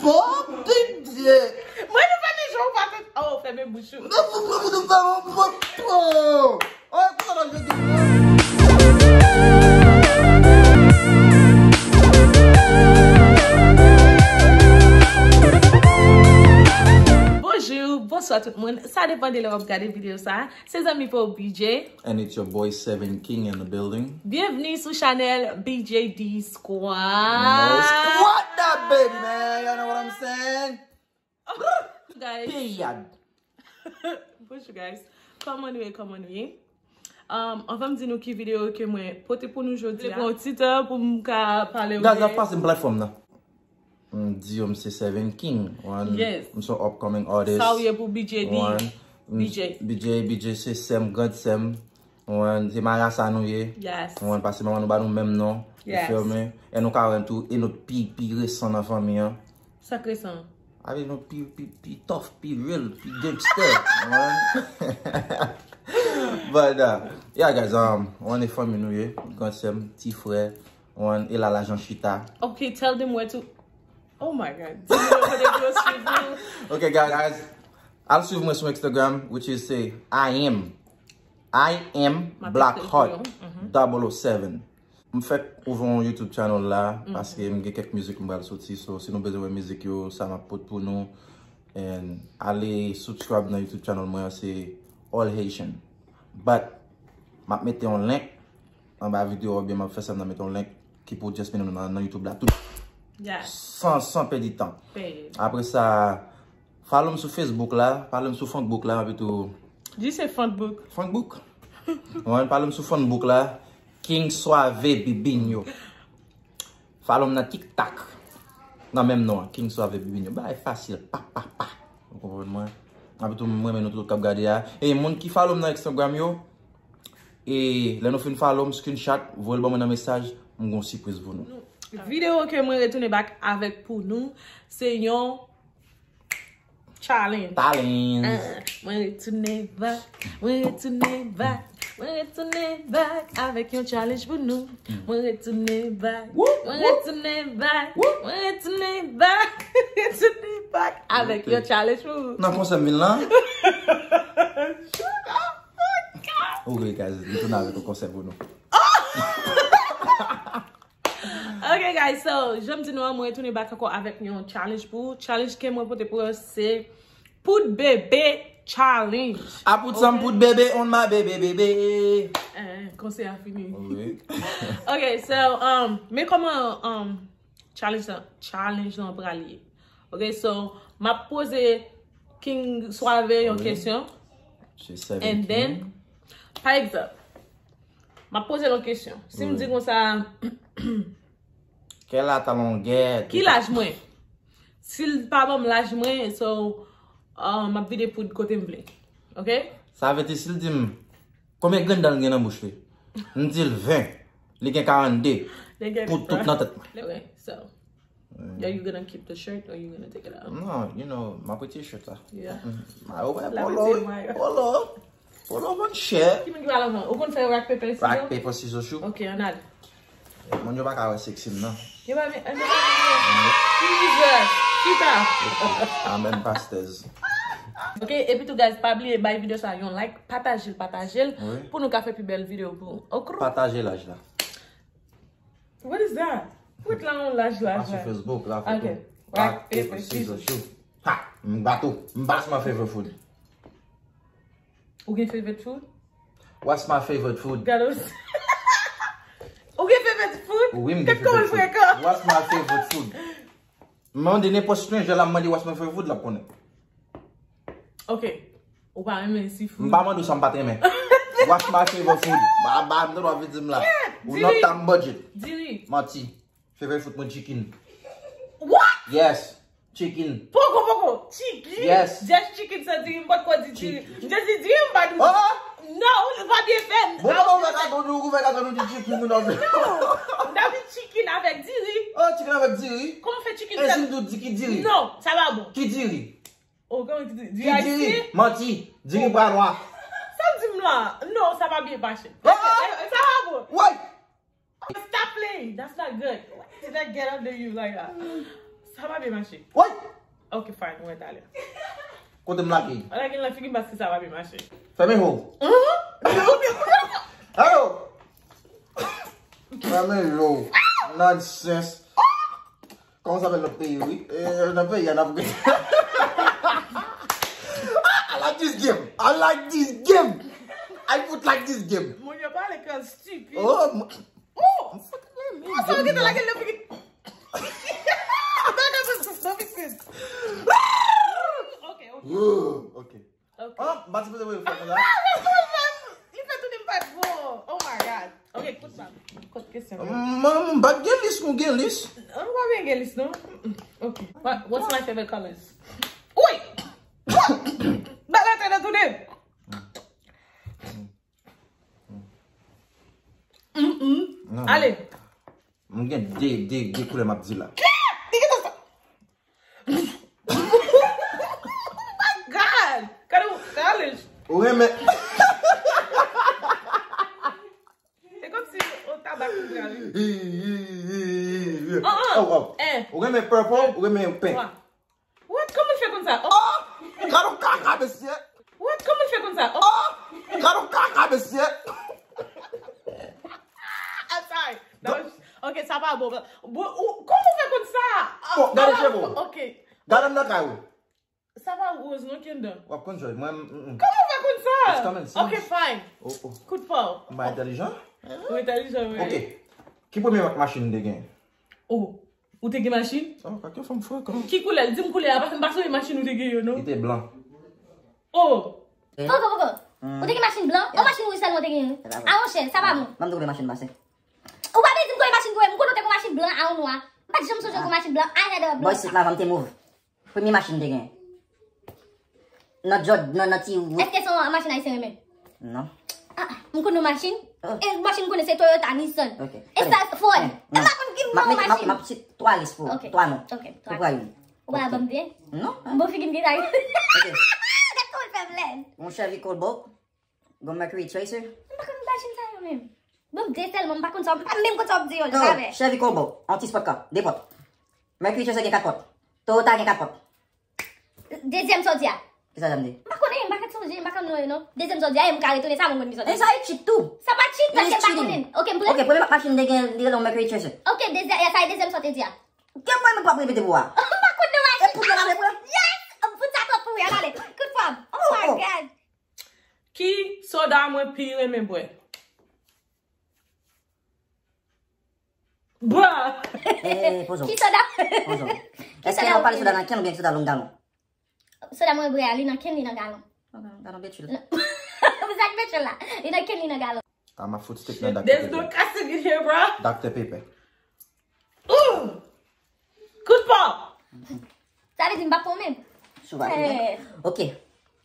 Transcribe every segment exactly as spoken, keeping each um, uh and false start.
Bon, Didye! Mwen, nou fè men jan ou pa tande. Oh, fèmen bouch ou. Mwen, mwen, mwen, mwen, mwen, mwen, mwen. Oh, kòman nan jodi? Bonjou, bonswa tout moun. Sa depann de lè w ap gade videyo sa. Se zanmi pa w B J. And it's your boy Seven King in the building. Byenvni sou chanèl B J D Squad. No squat that baby, man. Y'all know what I'm saying? Guys. Piyad. Bonjou, guys. Kòman nou ye? Kòman nou ye? Um, anvan m di nou ki videyo ke mwen pote pou nou jodi a. Mwen pran yon ti tan pou m ka pale. Guys, la pase m platfòm nan. M di yo m se Seven King. One, yes. M se yon upcoming artist. Sa w ye pou B J D? One, m- B J. B J, B J se sè m, grand sè m. One, se marasa nou ye. Yes. One, paske manman nou ba nou menm non. Yes. Ou fè men. E nou ka wè tou, e nou pi, pi resan nan fanmi an. Sa k resan? Avè nou pi, pi, pi tough, pi real, pi gangster. One. But, uh, yeah, guys, um, one e fanmi nou ye, grand sè m, ti frè. One, e la lajan chita. Okay, tell them where to. Oh my God. Tell them where they go swivel. Okay, guys, al swiv mwen sou Instagram, which is say I am, I am Black Heart double oh seven. M fèk ouvè yon YouTube channel la, paske m gen kèk mizik m pral soti, so si nou bezwen wè mizik yo, sa m ap pot pou nou, and ale subscribe nan YouTube channel mwen an, se All Haitian. But, m ap mete yon link anba videyo, oubyen m ap fè sa m nan mete yon link ki pou just mennen nou nan, nan YouTube la tout. Yes. San, san pèdi tan. Pèdi. Apre sa, follow m sou Facebook la, follow m sou Funkbook la, epi tou. Di se Funkbook. Funkbook. Wan, follow m sou Funkbook la, King Suave Bibinho. Follow m nan TikTok. Nan menm non an, King Suave Bibinho. Bagay fasil, pa, pa, pa. Ou konprann mwen? Epi tou, mwen renmen nou tout k ap gade a. E moun ki follow m nan Instagram yo, e lè nou fin follow m, screenshot, voye l ban mwen nan mesaj, m gon sipriz pou nou. Videyo ke mwen retounen back avèk pou nou, se yon challenge. Challenge. Ah, mwen retounen back, mwen retounen back, mwen retounen back avèk yon challenge pou nou. Mwen retounen back, mwen retounen back, mwen retounen back, retounen back avèk yon challenge pou nou. Nan konsèp vin lan. Shut the fuck up. Ou vle, guys, retounen avèk yon konsèp pou nou. Ok, guys, so, jan m di nou an, mwen retounen back ankò avèk yon challenge pou ou. Challenge ke mwen pote pou yo, se Poud Bebe Challenge. I put some poud bebe on my baby, baby. Eh, konsèy a fini. Wi. Ok, so, um, men kòman, um, challenge lan, challenge lan pral ye. Ok, so, m ap poze King Suave yon kesyon. And then, pa egzanp, m ap poze l yon kesyon. Si m di konsa, quelle est ta longueur? Ki laj mwen? Si l pa ban m laj mwen, so, uh, m ap vide poud kote m vle. Ok? Sa vle di si l di m, konbyen grenn dan l gen nan bouch li? M di l ven. Li gen karannde. Poud tout nan tèt mwen. Ok, so. Are you gonna keep the shirt or you gonna take it out? Non, you know, m ap retire shirt la. Yeah. Mayo, polo, polo, polo, mon chè. Ki moun ki pral anvan? Ou konn fè rock, paper, scissors? Rock, paper, scissors, shoot. Ok, ann ale. Moun yo pa ka wè seksi m nan. Yo pa vin, ann ale. Jesus, chita. Amen, pastèz. Ok, epi tou, guys, pa bliye bay videyo sa yon like, pataje l, pataje l, pou nou ka fè pi bèl videyo pou ou. Ok? Pataje laj la. What is that? What la yon laj, laj, laj? Pa sou Facebook, la foto. Ok. Rock, paper, scissors, shoot. Ha! M bat ou. M bat my favorite food. Ou gen favorite food? What's my favorite food? Gade w. Ou gen favorite food? Wi, m gen favorite food. Frekan. What's my favorite food? M mande nenpòt stranger la, m mande what's my favorite food, l ap konnen. Ok. Ou pa renmen seafood? M pa mande w sa m pa t renmen. What's my favorite food? Ba, ba, m tande w ap vin di m la. Ou nan tan budget. Diri. Manti. Favorite food mwen chicken. What? Yes. Chicken. Poko, poko. Chicken? Yes. Just chicken san diri, m pa t ko di diri. M just di diri, m pa di. Oh! Non, ou pa byen fè. Bon, ou fè katon, ou fè katon, ou di chicken, ou nan fè. Non. M ta di chicken avèk diri. Oh, chicken avèk diri. Kòman fè chicken? E si m di w di ki diri? Non, sa pa bon. Ki diri? Oh, kòman ki diri? Diri ayisyen? Manti. Diri bwa nwa. Sa w di m la? Non, sa pa byen mache. Ah! Eh, eh, sa pa bon. Why? Stop playing. That's not good. Why did I get under you like that? Sa pa byen mache. Woy! Ok, fine, mwen talè. Kote m lage? An lage l nan figi m paske sa pa byen mache. Fèmen ho. Ayo! Fèmen ho. Nonsense. Kòman sa fè nan peyi wi? Eh, nan peyi a n ap gen. I like this game. I like this game. I put like this game. Moun yo pale kran stupid. Oh, m- Oh! Kòman sa yo gentan lage l nan figi? Bagay sa nan figi. Ok, ok. Ok. Ok. Ah, m pa sipoze wè fè konsa. Ah, men kòman fè? Li fè tout de m pa t bon. Oh my god. Ok, kout pa. Kot kesyon yo. Mwen, m pa t gen lis, nou gen lis. An pa byen gen lis non. Ok. What, what's my favorite colors? Wi! Bagay tè nan tounen. Mm-mm. Non. Ale. M gen de, de, de koulè m ap di la. Li gen sa. Oh my god! Kado college. Ou renmen. Se kòmsi o tabak ou pral. Oh, oh. Eh. Ou renmen purple, ou renmen pink. What? Kòman l fè konn sa? Oh! Gado kaka mesye. What? Kòman l fè konn sa? Oh! Gado kaka mesye. I'm sorry. That was, ok, sa pa bon. Bon, ou, kòman w fè konn sa? Bon, gade cheve w. Ok. Gade m nan kay ou. Sa pa woz non, Kendon. W ap konn jòj. Mwen, mm, mm. Kòman w fè konn sa? It's common sense. Ok, fine. Oh, oh. Kout pa w. M pa entèlijan? Ou entèlijan, wi. Ok. Ki premye machin m te gen? Oh, ou te gen machin? Oh, kake fanm frekan. Ki koulè? Di m koulè a, paske m pa sonje machin ou te gen yo, non? Li te blan. Oh! Koko, koko. Ou te gen machin blan? Yon machin wouj sèlman ou te gen. A monchè, sa pa bon. Mwen m te konn machin pase. Ou pa bezwen di m konn machin blan, m konnen ou te konn machin blan a yon nwa. M pa t janm sonje yon machin blan, I had a Bò blan. Isit la, avan m te move. Premye machin m te gen. Nan Jord, nan, nan ti wout. Èske se yon machin ayisyen renmen? Non. Ah, m konn yon machin. E machin m konnen se Toyota, Nissan. Ok. E sa Ford. E m pa konn ki M ap non met, m ap, machin. m ap sit twa lis pou ou. Ok. Twa non. Ok, Ou twa. pran youn. Ou pa ban m byen? Non. Bon figi m gen la. Ok. Gad kòman l fè m lèd. Yon Chevy Cobalt. Yon Mercury Tracer. M pa konn machin sa yo menm. Ban m de sèlman, m pa konn sa, m pa menm konn sa w ap di yo, Non, javè. Chevy Cobalt. Yon ti sport car. De pòt. Mercury Tracer gen kat pòt. Toyota gen kat pòt. Dezyèm sa w di a. Kisa sa m di? M pa konnen, m pa ka sonje, m pa konn non yo non. Dezyèm sa w di a, e m ka retounen sa, mwen konn ki sa w di. E sa e cheat tou. Sa pa cheat, Li paske m pa cheating. konnen. Ok, m premye. Ok, premye machin m te gen, li rele yon Mercury Tracer. Ok, dezyèm, sa e dezyèm sa w te di a. Gen mwen menm pa repete pou a. M pa konn non machin. E pou mwen ale pou la. Yes! Fout sa twòp pou ou, al ale. Kout fòm. Oh my Oh. God. Ki soda mwen pi renmen bwè? Bruh! Eh, pozo. Ki soda? Pozo. Èske yo pale soda nan kenn oubyen soda long galon? Soda mwen bwè a, li nan kenn, li nan galon. Galon betchil. Pou sa k mete la. Li nan kenn, li nan galon. A m ap fout stek nan dak. There's no casting in here, bruh. Doctor Pepper. Ooh! Kout pa! Sa vle di m pa pran menm. Sou va. Eh. Ok.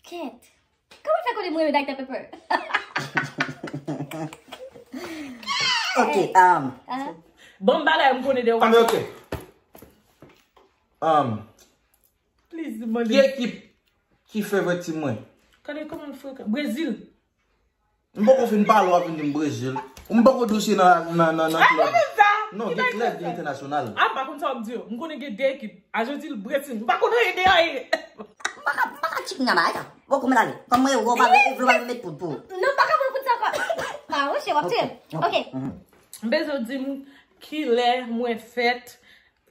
Kèt. Kòman fè konnen mwen renmen Doctor Pepper? Ok, um, Ah. Bon bagay m konnen de ou. Ah, men ok. Um, Please, mande. Ki ekip ki favorite team mwen? Kade kòman l frekan. Brezil. M poko fin pale w ap vin di m Brezil. M poko dosye nan nan nan nan Ah, klèb. mwen menm sa. Non, gen klèb, gen entènasyonal. Ah, m pa konn sa w ap di yo. M konnen gen de ekip. Ajantin, Brezil. M pa konn anyen de anyen. M pa ka, m pa ka tchik nan bagay sa. Bon, kòman ale? Kòm mwen, ou pa vle, ou vle pa met poud pou. Non, m pa ka pran kout sa ankò. Ah, monchè, w ap tiye. Ok. M bezwen w di m kilè mwen fèt.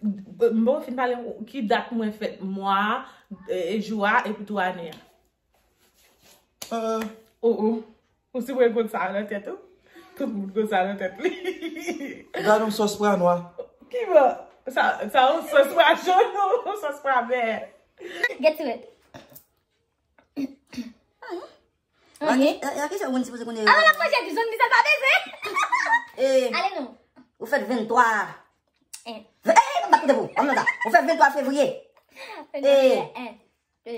M bon fin pale ki dat mwen fèt, mwa, e, e jou a, epi tou ane a. Euh, Oh, oh. Ou si mwen konn sa nan tèt ou? Tout moun konn sa nan tèt li. Gade yon sòs pra nwa. Ki bon? Sa, sa yon sòs pra jòn ou yon sòs pra vè? Get to it. La ke, la ke se ou sipoze konnen. Ala l ap manje epi zòn li sa l pa bezwen. Eh, Ale non. Ou fèt venntwa. Eh. Eh, eh, bat kote pou. Ann nan sa. Ou fèt venntwa fevriye. Fevriye, en, de,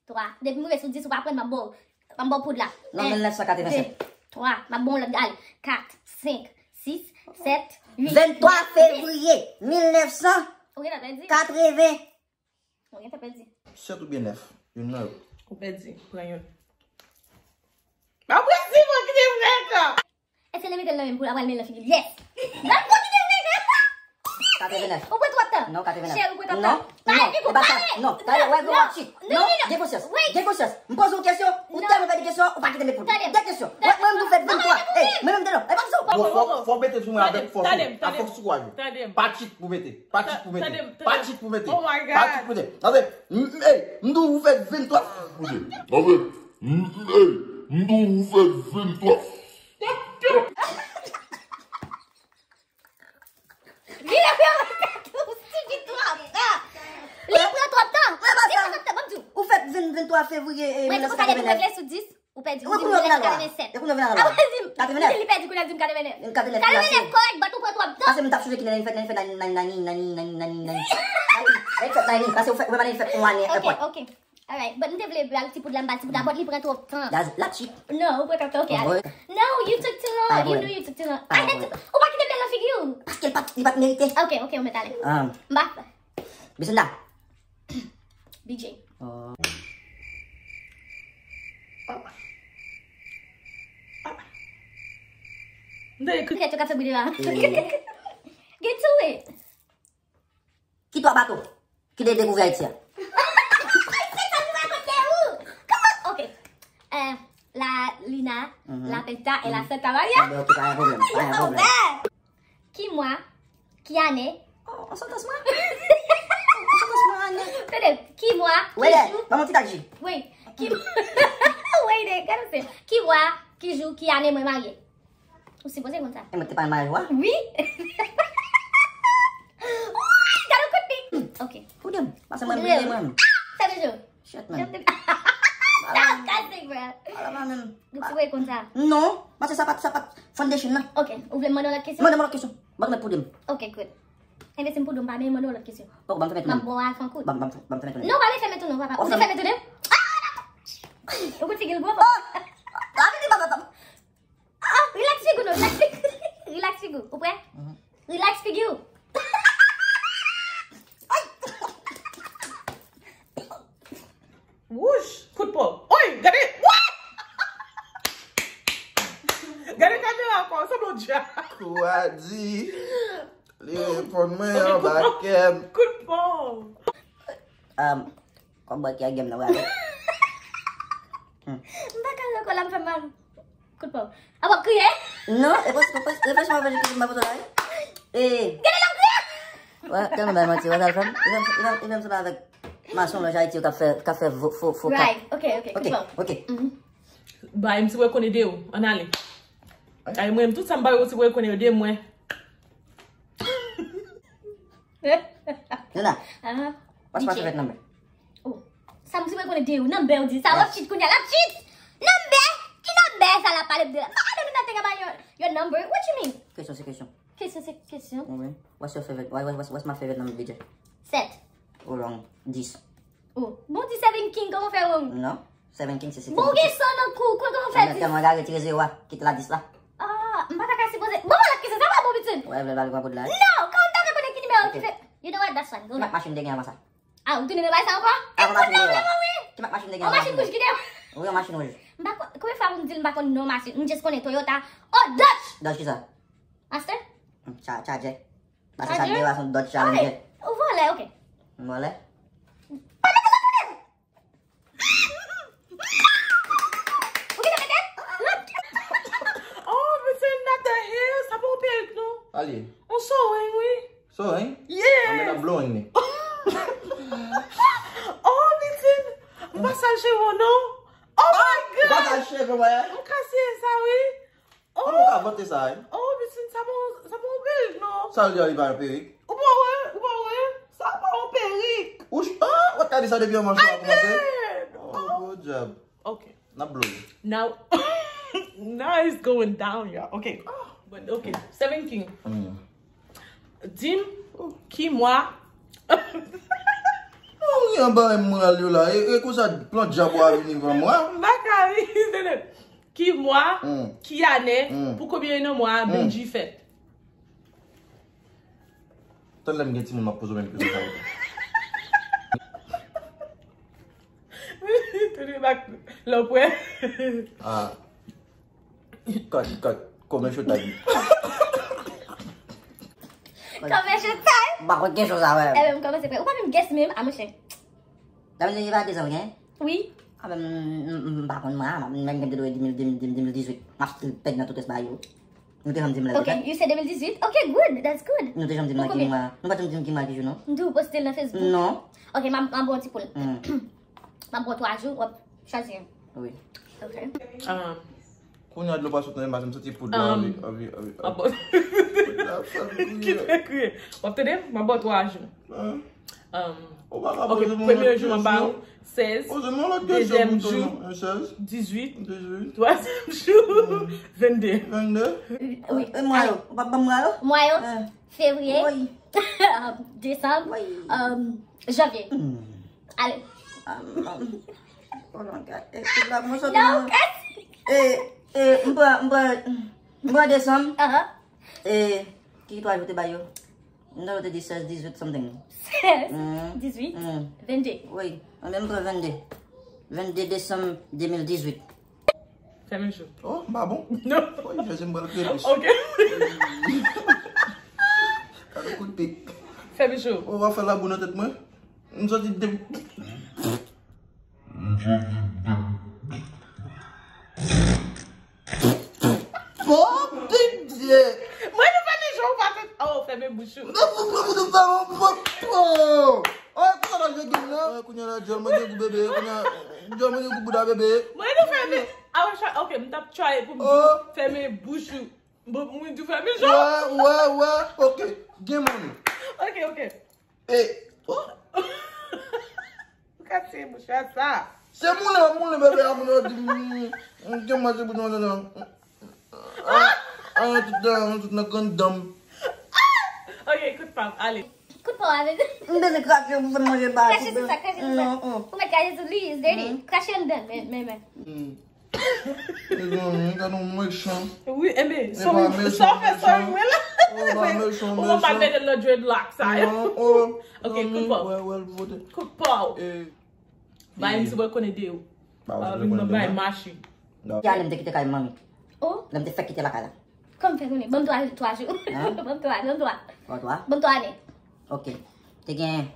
twa. Depi m rive sou dis, ou pa pran, m ap ba w, m ap ba w poud la. Non, mil nèf san katrevennsèt. De, twa. M ap ba w lòt, ale. Kat, senk, sis, sèt, uit. Venntwa fevriye mil nèf san katreven. Ou gentan pèdi. Ou gentan pèdi. Sèt oubyen nèf. Youn nan yo. Ou pèdi. Pran youn. Ba Brezil, mwen ki te fèt la. Èske l mete l nan men m pou l ap al men l nan figi l? Yes! Gad pou ki te mete l! Katrevenèf. Ou pran twòp tan. Non, katrevenèf. Cheri, ou pran twòp tan. Non, non, e pa sa. Non, tande, wè, gwo chit. Non, gen konsyans. Gen konsyans. M poze yon kesyon, ou tèlman pèdi kesyon, ou pa kite m reponn. Gen kesyon. Wè, mwen, m tou fè venntwa. Ey, mwen menm, tande, e pa sa. Bon, fò, fò mete sou mwen avèk fòs. A fòs sou kouraj. Pa chit pou mete. Pa chit pou mete. Pa chit pou mete. Oh my God. Pa chit pou mete. Tande, m, m, ey, m di w fè venntwa. Tande, m, m, ey, m di w fè venntwa. Li pran twòp tan. Li pran twòp tan. Li pran twòp tan, ban m di w. Ou fèt venn, venntwa fevriye, e, mil nèf san katrevenèf. Ou pèdi, ou di mil nèf san katrevennsèt. E kounye a w vin avè l. Katrevenèf. Li pèdi kounye a di m katrevenèf. Katrevenèf, katrevenèf kòrèk, but ou pran twòp tan. Pase m t ap sonje ki nani fèt, nani fèt, nani, nani, nani. Nani fèt, nani. Pase ou fèt, ou pa nani fèt yon ane, en pwen. Ok, ok. Alright, but m te vle ba l ti poud la, m ba l ti poud la, but li pran twòp tan. That's la chit. No, ou pran twòp tan, ok, ale. No, you took too long. You knew you took too long. I had to, ou pa kite m nan figi w. Paske li pa t, li pa t merite. Ok, ok, ou mèt ale. M pa. Bisinda. B J. Oh. M te ekri. Kèt yo ka fè bri devan. Get to it. Ki twa bato ki te dekouvri Ayiti a? Se sa nou rakonte ou. Kòman? Ok. Euh, la Lina, la Penta e la Santa Maria. Enben, ok, pa gen pwoblèm, pa gen pwoblèm. Ki mwa, ki ane? Oh, on santans mwen. On santans mwen ane. Tande, ki mwa, ki jou? Ban m yon ti tak ji. Wi. Ki, wait, gade se. Ki mwa, ki jou, ki ane mwen marye? Ou sipoze konn sa. E mwen te pa nan maryaj ou a? Wi. Woy, gade yon kout pik. Ok. Pou de m. Pase mwen bliye mwen. Sa de jou. Shit, man. Sa kase, bro. Ala pa menm. Ou sipoze konn sa. Non, paske sa pa t, sa pa t foundation nan. Ok, ou vle m mande yon lòt kesyon? Mande m yon lòt kesyon. Ban m pou de m. Ok, good. Enben, si m pou de w, m pa menm mande yon lòt kesyon. Poko, ban m fèmen tounen. M ap ba w a san kout. Ban m, ban m, ban m fèmen tounen. Non, pa vle fèmen tounen, papa. Ou vle fèmen tounen? Ah! Ou kout figi l gwo. Oh! Ah, vini, papa, papa. Ah, relax figi w, non, relax figi w. Relax figi w. Ou prè? Relax figi w. Wouch, kout paw. Oy, gade. Gade kamera ankò, sanble yon djab. Kou a di, li reponn mwen anba kè m. Kout paw. Um, Kòb bwè ki a gèm nan, wè. M pa ka wè kò la, m fè mal. Kout paw. A w ap kriye? Non, e pa, e pa, e pa, e pa, e pa, e pa, e pa, e pa, e pa, e pa, gade l ap kriye! Wè, tèlman bay manti, wè sa l fè m? Li fè m, li fè m, li fè m sanble avèk mason lòj Ayiti yo k ap fè, k ap fè fo, fo, fo kart. Right, ok, ok, kout paw. Ok, ok. Bay m ti bwè konn ede w, ann ale. Ay, mwen, tout sa m bay w ti bwè konn ede mwen. Luna, what's my favorite number? Oh. Sa m di mwen konnen de ou, number ou di. Sa w ap cheat kounye a, l ap cheat. Number? Ki number sa l ap pale de la? I don't know nothing about your, your number. What you mean? Kesyon se kesyon. Kesyon se kesyon? Wi. What's your favorite? What, what, what's, what's my favorite number, B J? Sèt. Ou wrong. Dis. Oh. Bon, di Seven King, kòman w fè wrong? Non. Seven King se Seven King. Bon, ou gen san nan kou, kòman w fè dis? Tèlman gare, tire zewo a, kite la dis la. Ah, m pa ta ka sipoze. Bon, lòt kesyon, sa pa bon, pitit. Wè, vle bal pran koud la. Non, kòman m ta ka konnen ki nimewo ki fè? You know what? That's fine. Go ahead. Ki mak machin te gen avan sa? Ah, ou tounen nan bay sa ankò? Avan machin te gen. Ki mak machin te gen avan sa? Yon machin wouj ki te. Wi, yon machin wouj. M pa konn, konbyen fwa pou m di l m pa konn non machin? M just konnen Toyota. Oh, Dodge! Dodge ki sa? Master? Cha-, Charger. Paske sa te gen yon Dodge Challenger. Ou vòlè, ok. M vòlè? Pa mete lòt kote! Ou gentan mete? Oh, Vincent, not the hair. Sa pa yon perik, non. Sa l ye? On soreng, wi. Soreng? Yeah. Anben, n ap blowing li. Oh, Vincent. M pa sal cheve w, non. Oh my God. Ou pa sal cheve mwen? M kase sa, wi. Kòman w ka vante sa, wi? Oh, Vincent, sa pa yon, sa pa yon perik, non. Sa vle di a, li pa yon perik? Ou pa wè, ou pa wè? Sa pa yon perik. Ou ch-, ah, w ap gade sa depi yon manch la kòmanse. Oh, gwo djab. Ok. N ap blow li. Now, now it's going down, y'all. Ok. But, ok. Seven King. Di m, ki mwa? Ou gen anba moral yo la. E, e konsa plan djab ou a vini pran mwa. M pa ka ri, tande. Ki mwa, ki ane, pou konbyen nan mwa Benji fèt? Tann lè m gen timoun, m ap poze w menm kesyon sa yo tou. Tande bak, lè w prè. Ah. Kat, kat, kòmè chotay. Kòmè chantay. M pa konn kesyon sa, wè. Ebyen, m kòmanse prè. Ou pa menm guess menm, a monchè. Sa vle di li pa de san gen? Wi. A, men, m, m, m pa konn mwen, a, m, m, m te dwe di mil, di mil, di mil, di mil dizuit. M ap still pèdi nan tout rès bagay yo. Nou te janm di m lè. Ok, you say de mil dizuit? Ok, good, that's good. Nou te janm di m nan ki mwa. Nou pa janm di m ki mwa ki jou, non. M di w poste l nan Facebook. Non. Ok, m a, m a ba w ti poul. M a ba w twa jou, w ap chwazi youn. Wi. Ok. Um, Kounye a dlo pa sot nan je m, m santi poud la, um, anvi, anvi, anvi. Ah bon. Poud la fè m kriye. Ki fè kriye? W ap tande? M a ba w twa jou. Hein? Um, ok, premye jou m a ba w sèz, dezyèm jou dizuit, twazyèm jou vennde. Vennde? Wi. E mwa yo? Ou p ap ban m mwa yo? Mwa yo? Fevriye, desanm, janvye. Ale. Kote la mwen sot nan? E, e, m pran, m pran, m pran desanm. E, ki twa jou te ba yo? M ta te di sèz, dizuit, something. Sèz, dizuit, vennde. Wi, mwen menm m pran vennde. Vennde desanm de mil dizuit. Fèmen jou. Oh, m pa bon. Non. Wi, Jezi, m pral kredi. Ok. Kado kout pik. Fèmen jou. Oh, w ap fè labou nan tèt mwen. M soti de. Oh, pidye! Mwen nou fèmen jou ou pa fè. Oh, fèmen bouch ou. Non, non, non, non, non, non, non. Oh, e kounya la je gen la. Oh, kounya la djòl mwen gen gou bebe, kounya djòl mwen gen gou bouda bebe. Mwen nou fèmen. Ah, ok, m t ap try pou m di w fèmen bouch ou. Bon, mwen di w fèmen jou. Wè, wè, wè. Ok, gen moun. Ok, ok. E, oh. Ou ka tiye bouch la sa. Se moulen, moulen bebe a, moun yo di, mm, mm, gen manje pou nou nan. Ah, ah, tout nan, tout nan grann dan m. Ok, kout pa w, ale. Kout pa w, ale. M bezwen krache pou fè m manje ba. Krache sou sa, krache sou sa. Non, non. Ou mèt krache sou li, it's dirty. Krache anndan, men, men, men. Mezanmi, gade yon mechan. Wi, enben, sa w fè, sa w wè la. Ou pa mete nan dreadlock sa yo. Ok, kout pa w. Kout pa w. Bay m si w konnen de yo. Bay machi. Ki ane m te kite kay manmi? Lè m te fèk kite lakay la. Kòman fè konnen? Ban m twa, twa jou. Ban m twa, ban m twa. Ban m twa? Ban m twa ane. Ok. Te gen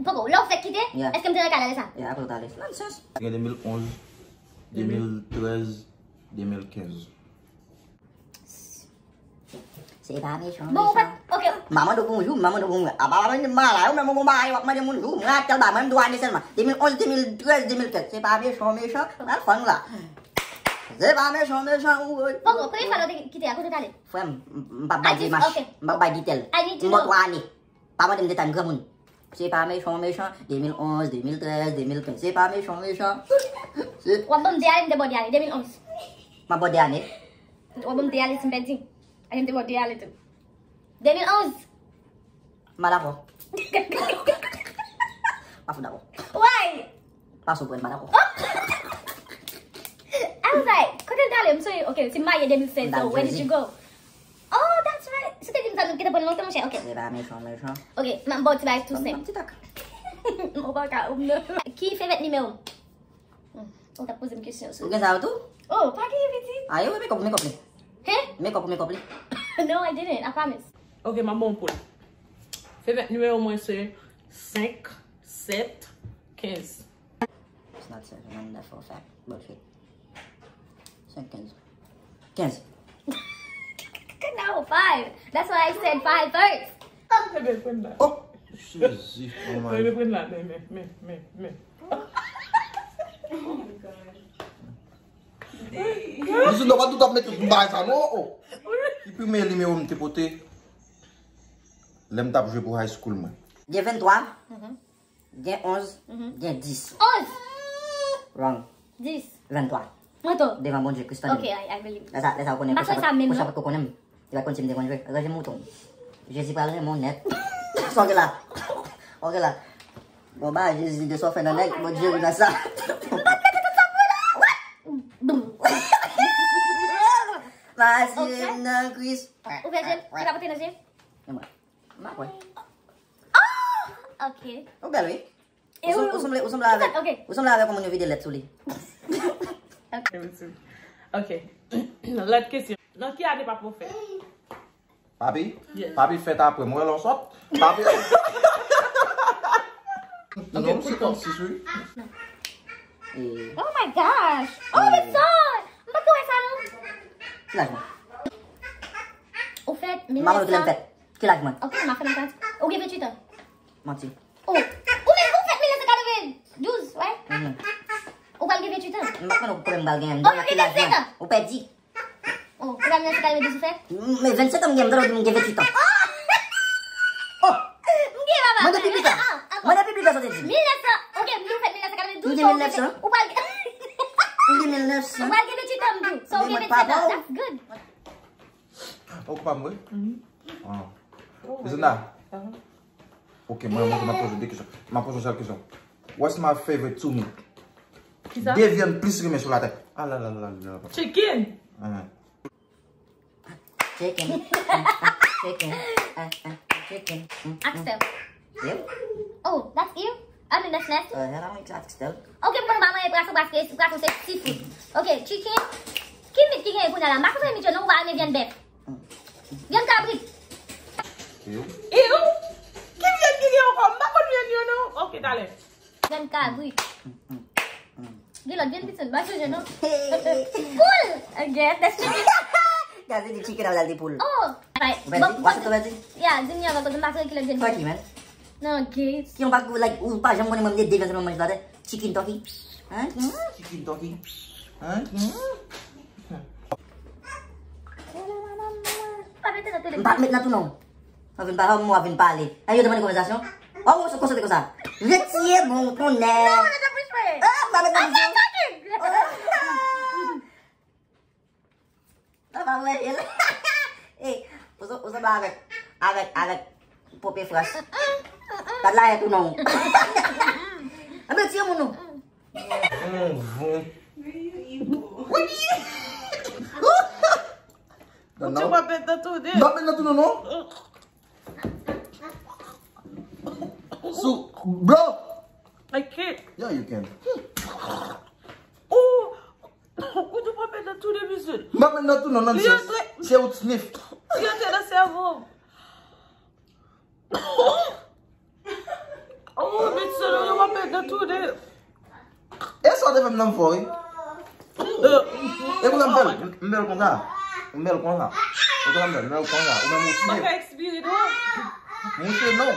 Poko, lè w fèk kite, èske m te nan kay la lè sa? Yeah, apre w t ale. Nonsens. Te gen de mil onz, de mil trèz, de mil kenz. Se pa mechan, mechan. Bon, ou pa, ok. M a mande w bonjou, m a mande w bonjou. Apa w ap mande m bagay la, ou menm ou gon bagay w ap mande moun jou, mwen ak tèl bagay, mwen m di w ane sèlman. De mil onz, de mil trèz, de mil kenz. Se pa mechan, mechan. Pral fè nou la. Se pa mechan, mechan, ou. Poko, premye fwa lè w te kite a, kote w t ale? Frè m, m, m p ap bay demach. M p ap bay detèl. M ba w twa ane. Pa mande m detay, m granmoun. Se pa mechan, mechan. De mil onz, de mil trèz, de mil kenz. Se pa mechan, mechan. W ap ban m de ane, m te ba w de ane. De mil onz. M ap ba w de ane. W ap ban m de ane si m pèdi. Ane m te ba w de ane tou. De mil onz. M pa dakò. M pa fout dakò. Why? Pase w pran, m pa dakò. I was like, kote l t ale? M sonje, ok, se marye de mil sèz, so where did you go? Oh, that's right. Si w te di m sa, nou gentan pran lontan, monchè, ok. Se pa mechan, mechan. Ok, m ap ba w ti bagay tou senp. Ban m ti tak. M pa ka, ou non. Ki fevèt nimewo? Hmm, ou t ap poze m kesyon sou. Ou gen sa yo tou? Oh, pa gen pitit. A, yo, mekòp, mekòp li. Hein? Mekòp, mekòp li. No, I didn't. I promise. Ok, m ap ba w pou l. Fevèt nimewo mwen se senk, sèt, kenz. It's not seven, I know that for a fact. Bullshit. Senk, kenz. Kenz. No, five. That's why I said five first. Ebe, pran la. Oh, Jezi, oh my. Ebe, pran la, men, men, men, men, men. Oh my God. Mwen nou pa tout ap mete tout bagay sa, non, oh. Ki premye nimewo m te pote lè m t ap jwe pou high school mwen? Gen venntwa. Gen onz, gen dis. Onz! Wrong. Dis. Venntwa. Mwen tou. Devan Bondye, Kris tande m. Ok, I, I believe. Lè sa, lè sa ou konnen, m pa konnen sa menm, non. Pwochen fwa ke ou konnen m, li pa konn si m te konn jwe. Ranje mouton. Jezi pral renmen w nèt. Sa w gen la? Ok la. Bon, ba Jezi de sa w fè nan nèg, Bondye wi nan sa. M pa t mete tout sa pou ou la. Masi nan Kris. Ou fè je l? Ou ka pote nan je? E mwen. M pa kwè. Oh! Ok. Ou bèl, wi. E ou, ou sanble, ou sanble avèk, ok, ou sanble avèk yon moun yo vide lèt sou li. Ok. Ok. Lòt kesyon. Nan ki ane papa w fèt? Papi, papi fèt apre m, wè lè w sòt. Papi. Non, se kòmsi, wi. Oh my gosh! Oh, that's so... M pa t wè sa non. Ki laj mwen? Ou fèt mil nèf san. Ki laj mwen? Ok, m ap fè matant. Ou gen venntuit an. Manti. Oh, ou menm ou fèt mil nèf san katrevendouz, wè? Ou pral gen venntuit an. M pa konn kòman m pral genyen. M gen vennsenk an. Ou pèdi. Oh, ou pral gen vennsenk an, ou fèt? Men vennsenk an m gen, m tande w di m gen venntuit an. Oh! M gen papa. Mande pi pita. Mande pi pita sa w te di. Mil nèf san, ok, m di ou fèt mil nèf san katrevendouz. M gen mil nèf san. Ou pral gen. M gen mil nèf san. Ou pral gen venntuit an, m di w. So ou gen vennsenk an. That's good. Ou pa m wi? Zina. Ok, mwen, mwen, m ap poze de kesyon. M ap poze yon sèl kesyon. What's my favorite to me? Kisa? De vyann plis renmen sou latè. Ah la la la la. Chicken. Amen. Chicken. Chicken. Chicken. Axel. Yep. Oh, that's you? I mean, that's nasty. Uh, hello, it's Axel. Ok, mwen pa mwen praso paske praso se seafood. Ok, chicken. Ki mit ki genyen kounye a la? M pa konn mit yo non, ou pa renmen vyann bèf. Vyann kabrit. Ew. Ew. Ki vyann ki gen ankò? M pa konn vyann yo non. Ok, talè. Vyann kabrit. Gen lòt vyann pitit, m pa sonje non. Poul! I guess that's chicken. Gade di chicken avèk de poul. Oh! Ou pèdi? Ou achete ou pèdi? Ya, di m yon avan kote m pa sonje ki lòt vyann. Turkey, man. Non, Gates. Ki yon bak like ou pa janm konnen mwen m de vyann sèlman manje latè. Chicken turkey. Hein? Chicken turkey. M pa met nan tou non. Mwen vin pale, mwen vin pale. Ayo, demande konvèsasyon. Oh, ou konsantre konsa. Retire bon tonè. Non, mwen te plis fè. Ah, m pa met nan bouch. I'm not talking. Sa pa vre, Ariel. Ey, ou sa, ou sa ba avèk, avèk, avèk Pope Frans. Gad la, tou non. Anben, tiye moun nou. Ou te pa pèt nan tou de. M pa pèt nan tou non, non. Sou, bro. I can't. Yeah, you can. Ou, ou te pa pèt nan tou de, mesye. M pa pèt nan tou non, non, se, se ou t sniff. Li antre nan sèvo m. Oh, bitch, se nou yo pa pèt nan tou de. E sa w te fè m nan m fò, wi. E pou nan m fè l, m fè l konsa. M fè l konsa. E pou nan m fè l, m fè l konsa. Ou menm ou sniff. Ou pa ka ekspire non. Mouche non.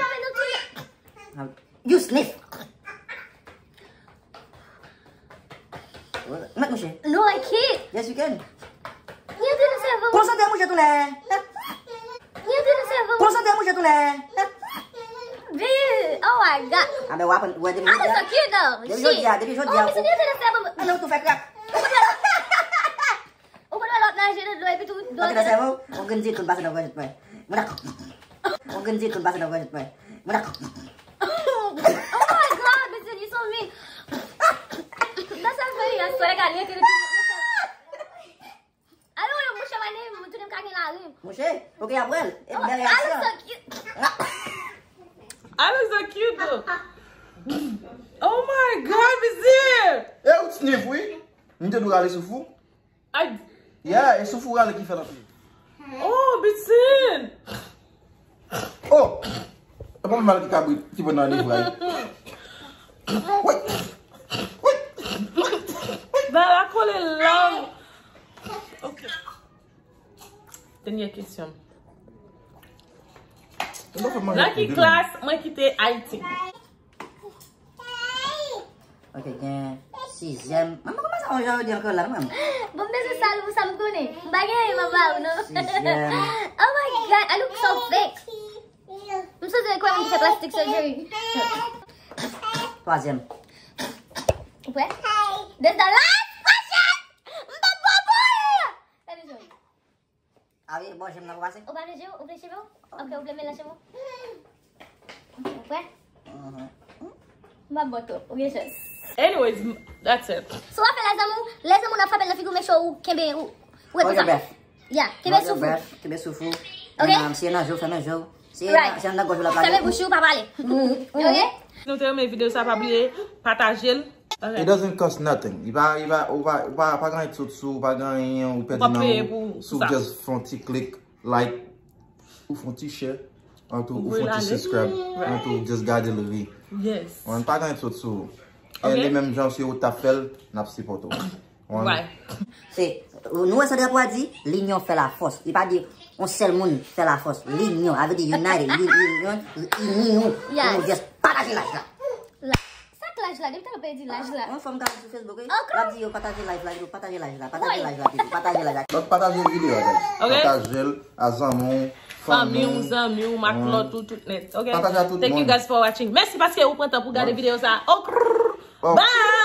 You sniff. Mèt mouche. No, I can't. Yes, you can. Li antre nan sèvo m. Konsantre mouche tounen. Li antre nan sèvo m. Konsantre mouche tounen. Bill, oh my God. Anben w aprann, w wè depi jodi a. I'm so cute though. Depi jodi a, depi jodi a. Oh, li antre nan sèvo m. Anben w tou fè krak. Ou konn wè lòt nanje nan dlo epi tou dlo. Antre nan sèvo m. Yon grenn zetoun pase nan gòj mwen. Mwen ak. Yon grenn zetoun pase nan gòj mwen. Mwen ak. Oh my God, Vincent, you so mean. That's a very, I swear to God, you could have. Alo, yo, mouche, mane, mwen tounen m ka gen lari. Mouche, ok, apre l. E bèl reaksyon. I look so cute. I look so cute, though. Oh my God, Vincent. E ou t sniff, wi. M te dwe rale sou fou. Ay. Yeah, e souf ou rale ki fè l antre. Oh, Bitsin! Oh! E pa mal ki kabrit ki pran nan livray. Wait! Wait! Dara kole lang. Ok. Dènyè kesyon. Nan ki klas mwen kite Ayiti? Ok, gen sizyèm. Manman, kòman sa yon jan yo di ankò la, manman? Bon, m bezwen sal pou sa m konnen. M pa gen anyen manman ou non. Sizyèm. Oh my God, I look so fake. M santi kwè moun ki fè plastic surgery. Twazyèm. Ou prè? This the last question! M pa pran pou ou! Gade jòl. Ah wi, bon, je m nan pou pase. Ou pa vle je w? Ou vle cheve w? Ok, ou vle melanj cheve w? Ok, ou prè? M ap ba w tou. Ou gen chans. Anyways, that's it. Si w ap fè lèzanmi w, lèzanmi w nan frape l nan figi w, make sure ou kenbe, ou, ou ret konsa. Hold your breath. Yeah, kenbe souf ou. Kenbe souf ou. Ok? Si e nan je w, fèmen je w. Si e nan, si e nan gòj ou l ap lage. Fèmen bouch ou, pa pale. Ok? Nou te renmen videyo sa, pa bliye pataje l. It doesn't cost nothing. Li pa, li pa, ou pa, ou pa, pa gen anyen ki sot sou, ou pa gen anyen, ou pèdi nan ou. Si w just fè yon ti klik, like, Ou fè yon ti share, an tou ou fè yon ti subscribe, an tou just gade l ri. Yes. Ou pa gen sot sou ou. E li menm jan si ou t ap fè l, n ap sipòte w. Se, nou wè sa drapo a di, linyon fè lafòs. Li pa di yon sèl moun fè lafòs. Linyon, a vle di united, li- linyon, ini nou. Pou nou just pataje live la. Sa k laj la? Depi talè w pedi laj la. Yon fanm ka sou Facebook, wi. L ap di yo pataje live la, yo pataje live la, pataje live la, pito, pataje live la. Donk pataje videyo a, guys. Pataje l a zanmi w, Fanmi w, zanmi w, matlòt ou, tout nèt. Ok? Thank you guys for watching. Mèsi paske ou pran tan pou gade videyo sa. Okrrr. Bye!